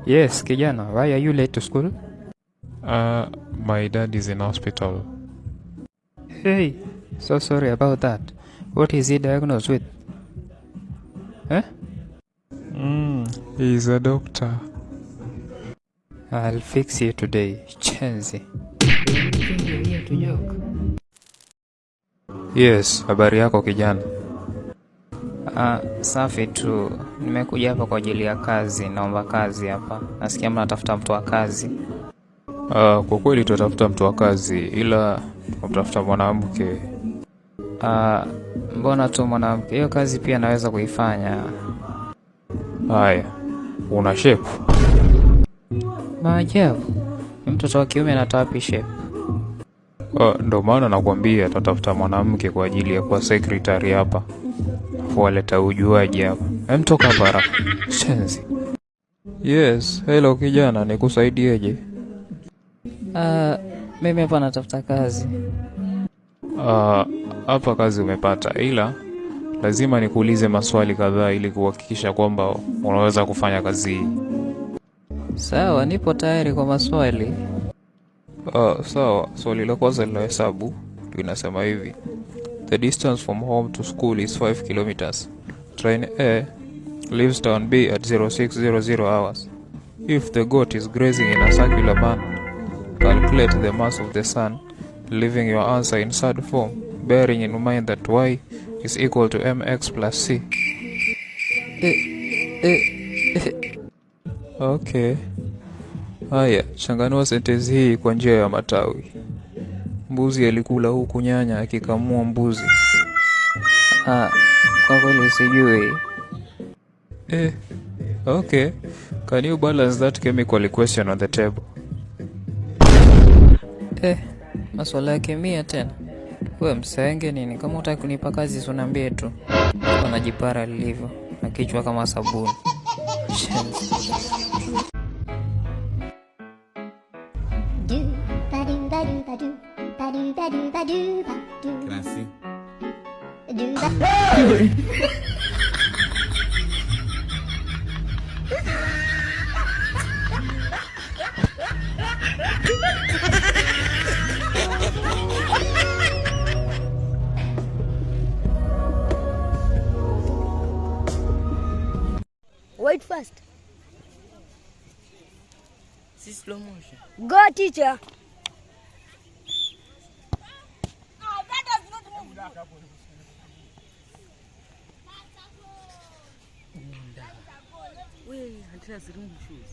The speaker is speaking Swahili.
Yes, kijana, why are you late to school? My dad is in hospital. Hey, so sorry about that. What is he diagnosed with? Eh? He's a doctor. I'll fix you today, Chenzi. Yes, habari yako kijana? Ah, safi tu. Nimekuja hapa kwa ajili ya kazi, naomba kazi hapa. Nasikia mnatafuta mtu wa kazi. Kwa kweli tunatafuta mtu wa kazi, ila tunatafuta mwanamke. Ah, mbona tu mwanamke? Hiyo kazi pia naweza kuifanya. Haya, una shape? Maajabu. Mtoto wa kiume anatoa wapi shape? Ndo maana nakwambia tunatafuta mwanamke kwa ajili ya kuwa secretary hapa. Waleta ujuaji hapa. Hem, toka hapa haraka. Shenzi. Yes, hello kijana, nikusaidieje? Mimi hapa natafuta kazi. Hapa kazi umepata, ila lazima nikuulize maswali kadhaa ili kuhakikisha kwamba unaweza kufanya kazi hii. Sawa, nipo tayari kwa maswali. Sawa, swali la kwanza la hesabu linasema hivi. The distance from home to school is 5 kilometers. Train A leaves town B at 0600 hours. If the goat is grazing in a circular manner, calculate the mass of the sun, leaving your answer in surd form, bearing in mind that y is equal to mx plus c. Eh, eh. Okay. Haya, changanua sentensi hii kwa njia ya matawi. Mbuzi alikula huku nyanya akikamua mbuzi. Ah, kwa kweli sijui. Okay. Can you balance that chemical equation on the table? Maswala ya kemia tena. We msenge nini? Kama hutaki kunipa kazi si uniambie tu. Najipara lilivyo na kichwa kama sabuni. Shenzi. Do ba do ba do ba do ba do ba do ba do ba do. Can I see? Do ba. Wait first. Si slow motion. Go, teacher. We, handina zirungu shoes.